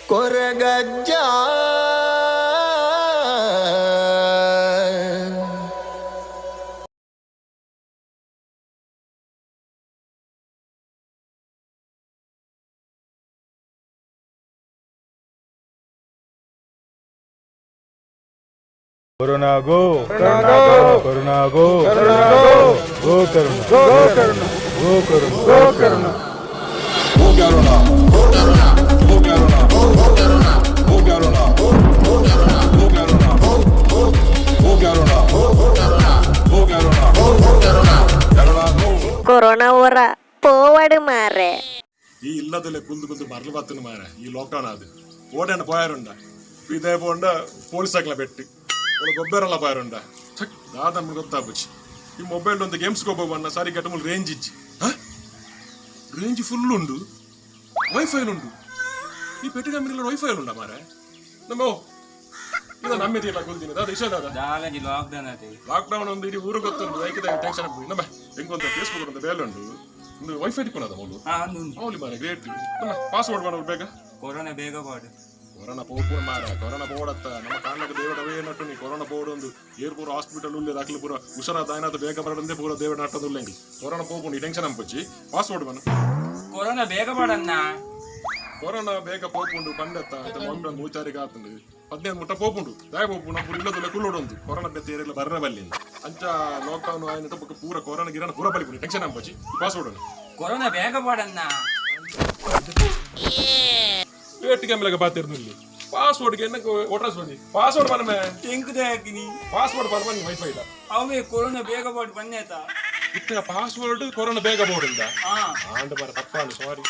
Koragajja. Corona go, corona go, corona go, corona go, go corona, go corona, go corona, go corona. Go corona, go corona, go corona, go corona, go corona, go corona, go corona, go corona, go corona, go corona, go corona, corona go. Corona ಓರ ಪೋವಡು ಮಾರೆ. ಈ ಇಲ್ಲದಲ್ಲೇ ಕುಂದು ಕುಂದು ಮರಳು ಬತ್ತನ ಮಾರ. ಈ lockdown ಅದು ಓಡಾಣ ಪೋಯಾರುಂಡ, ಇದೇ ಪೋಂಡ police ಹಾಕ್ಲ ಬೆಟ್ಟು ಒಳ ಗೊಬ್ಬರಲ್ಲ ಪೋಯಾರುಂಡ. ಛಕ್, ದಾದ ನಮ್ಗೆ ಗೊತ್ತಾಪುಚಿ. ಈ ಮೊಬೈಲ್ ಒಂದು ಗೇಮ್ಸ್ ಗೊಬ್ಬ ಸಾರಿ ಗಟ್ಟ ರೇಂಜ್ ಇಜ್ಜಿ. ರೇಂಜ್ ಫುಲ್ ಉಂಡು, ವೈಫೈ ಉಂಡು. ಈ ಪೆಟ್ಟಿ ಕಂಪನಿ ವೈಫೈ ಉಂಡ ಮಾರೆ ನಮ್ಮ. ಓ, ಇದು ನಮ್ಮ ಇಲ್ಲ ಕುಲ್ದಿನ ದಾದ ಇಷ್ಟ ದಾದ. ದಾಲಜಿ ಲಾಕ್ಡೌನ್ ಆತಿ. ಲಾಕ್ಡೌನ್ ಒಂದು ಇಡೀ ಊರು ಗೊತ್ತುಂಟು. ಐಕಿದ ಟೆನ್ಷನ್ ಆಗ್ಬಿಡಿ ನಮ್ಮ. ಹೆಂಗೊಂತ ಫೇಸ್ಬುಕ್ ಒಂದು ಬೇಲೆ ಉಂಟು, ಒಂದು ವೈಫೈ ತಿಕ್ಕೊಳದ ಮೊದಲು. ಹಾ, ಉಂಡು ಉಂಡು. ಅವಲಿ ಮಾರೆ, ಗ್ರೇಟ್. ನಮ್ಮ ಪಾಸ್ವರ್ಡ್ ಮಾಡೋರು ಬೇಗ. ಕೊರೋನಾ ಬೇಗ ಪಾಡು. ಕೊರೋನಾ ಪೋಪು ಮಾರ, ಕೊರೋನಾ ಪೋಡತ್ತ ನಮ್ಮ ಕಾರಣಕ್ಕೆ ದೇವಡ ಅವೇ ನಟ್ಟು ನೀ. ಕೊರೋನಾ ಪೋಡು ಒಂದು ಏರ್ ಪೂರ ಹಾಸ್ಪಿಟಲ್ ಉಲ್ಲೆ ದಾಖಲೆ ಪೂರ ಹುಷಾರಾದ ಆಯ್ನಾದ ಬೇಗ ಬರಡಂದೆ ಪೂರ ದೇವಡ ನಟ್ಟದು ಉಲ್ಲೆಂಗಿ. ಕೊರೋನಾ ಪೋಪು, ನೀ ಟೆನ್ಷನ್ ಅಂಪಚ್ಚಿ. ಪಾಸ್ವರ್ಡ್ ಬನ್ನ. ಕೊರೋನಾ ಬೇಗ ಪಾಡನ್ನ. ಕೊರೋನಾ ಬೇಗ ಪೋಪುಂಡು ಪಂಡತ್ತ ಆಯ್ತು. ಮೊನ್ನೆ ಒಂದು 3 ತಾರೀಕು ಆತಂಡು, 15 ಮುಟ್ಟ ಪೋಪುಂಡು. ದಾಯ ಪೋಪು ನಮ್ಮ ಪೂರ ಇಲ್ಲದಲ್ಲ ಕುಲ್ಲೋಡೊಂದು ಕೊರೋನಾ ಬೆತ್ತ ಏರಿಲ್ಲ ಬರ್ರ ಬಲ್ಲಿಂದ. ಅಂಚ ಲಾಕ್ಡೌನ್ ಆಯ್ನ ಬೊಕ್ಕ ಪೂರ ಕೊರೋನಾ ಗಿರಣ ಪೂರ ಬಲಿಪುಂಡು. ಟೆನ್ಷನ್ ಅಂಪಚ್ಚಿ, ಪಾಸ್ವರ್ಡ್. ಕೊರೋನಾ ಬೇಗ ಪಾಡನ್ನ. ಏಟಿಗೆ ಮೇಲೆ ಬಾತಿರ್ನಲ್ಲಿ ಪಾಸ್ವರ್ಡ್ಗೆ ಎನ್ನಕ್ಕೆ ಓಟ್ರಾಸ್ ಬಂದಿ ಪಾಸ್ವರ್ಡ್ ಬನ್ನಮೆ. ತೆಂಕುದ ಹಾಕಿನಿ. ಪಾಸ್ವರ್ಡ್ ಬರ್ಬನ್ನಿ ವೈಫೈ ಇಲ್ಲ. ಅವೇ ಕೊರೋನಾ ಬೇಗ ಪಾಡು ಬನ್ನೇತ. ಇತ್ತ ಪಾಸ್ವರ್ಡ್ ಕೊರೋನಾ ಬೇಗ ಬೋರ್ಡಿಂದ. ಹಾ. ಆಂಡ ಬರ ತಪ್ಪಾನು, ಸಾರಿ.